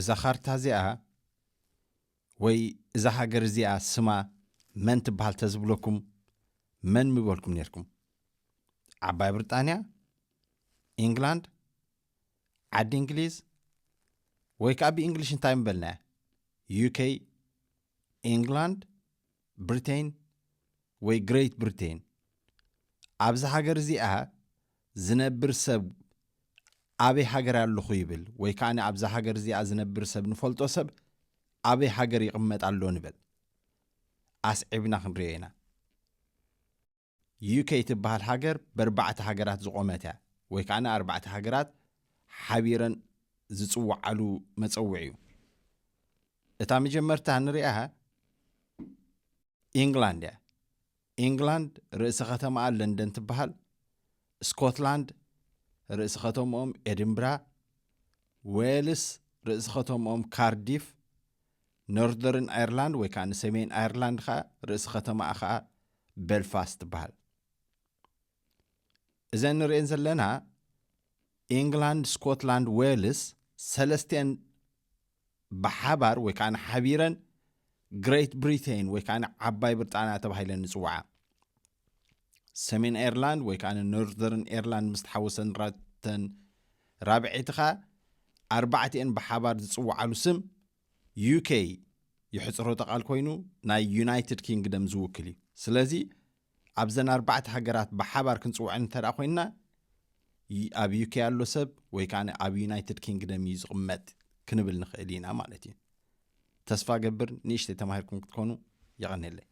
እዛ ካርታ እዚኣ ወይ እዛ ሃገር እዚኣ ስማ መን ትበሃል ተዝብለኩም፣ መን ምበልኩም ነርኩም? ዓባይ ብሪጣንያ፣ ኢንግላንድ፣ ዓዲ እንግሊዝ፣ ወይ ከዓ ብእንግሊሽ እንታይ ምበልናያ? ዩ ኬ፣ ኢንግላንድ፣ ብሪቴን ወይ ግሬት ብሪቴን። ኣብዛ ሃገር እዚኣ ዝነብር ሰብ ኣበይ ሃገር ኣለኹ ይብል፣ ወይ ከዓ ኣብዛ ሃገር እዚኣ ዝነብር ሰብ ንፈልጦ ሰብ ኣበይ ሃገር ይቕመጥ ኣሎ ንበል። ኣስዒብና ክንሪኦ ኢና። ዩ ኬ ትበሃል ሃገር በርባዕተ ሃገራት ዝቖመት እያ፣ ወይ ከዓ ኣርባዕተ ሃገራት ሓቢረን ዝፅውዓሉ መፀውዒ እዩ። እታ መጀመርታ ንሪኣ ኢንግላንድ እያ። ኢንግላንድ ርእሲ ከተማኣ ለንደን ትበሃል። ስኮትላንድ ርእሲ ከተምኦም ኤድንብራ፣ ዌልስ ርእሲ ከተምኦም ካርዲፍ፣ ኖርዘርን ኣየርላንድ ወይ ከዓ ንሰሜን ኣየርላንድ ከዓ ርእሲ ከተማኣ ከዓ ቤልፋስት ትበሃል። እዘን ንሪኤን ዘለና ኢንግላንድ፣ ስኮትላንድ፣ ዌልስ ሰለስቲአን ብሓባር ወይ ከዓ ሓቢረን ግሬት ብሪቴን ወይ ከዓ ዓባይ ብሪጣንያ ተባሂለን ይፅውዓ። ሰሜን ኤርላንድ ወይ ከዓ ኖርዘርን ኤርላንድ ምስ ተሓወሰን ራተን ራብዒቲ ከዓ ኣርባዕቲአን ብሓባር ዝፅውዓሉ ስም ዩ ኬ ይሕፅሮተ ቃል ኮይኑ ናይ ዩናይትድ ኪንግደም ዝውክል እዩ። ስለዚ ኣብዘን ኣርባዕተ ሃገራት ብሓባር ክንፅውዐን እንተ ደኣ ኮይንና ይ- ኣብ ዩ ኬ ኣሎ ሰብ ወይ ከዓ ኣብ ዩናይትድ ኪንግደም እዩ ዝቕመጥ ክንብል ንኽእል ኢና ማለት እዩ። ተስፋ ገብር ንእሽተይ ተማሂርኩም ክትኮኑ። የቐንየለይ።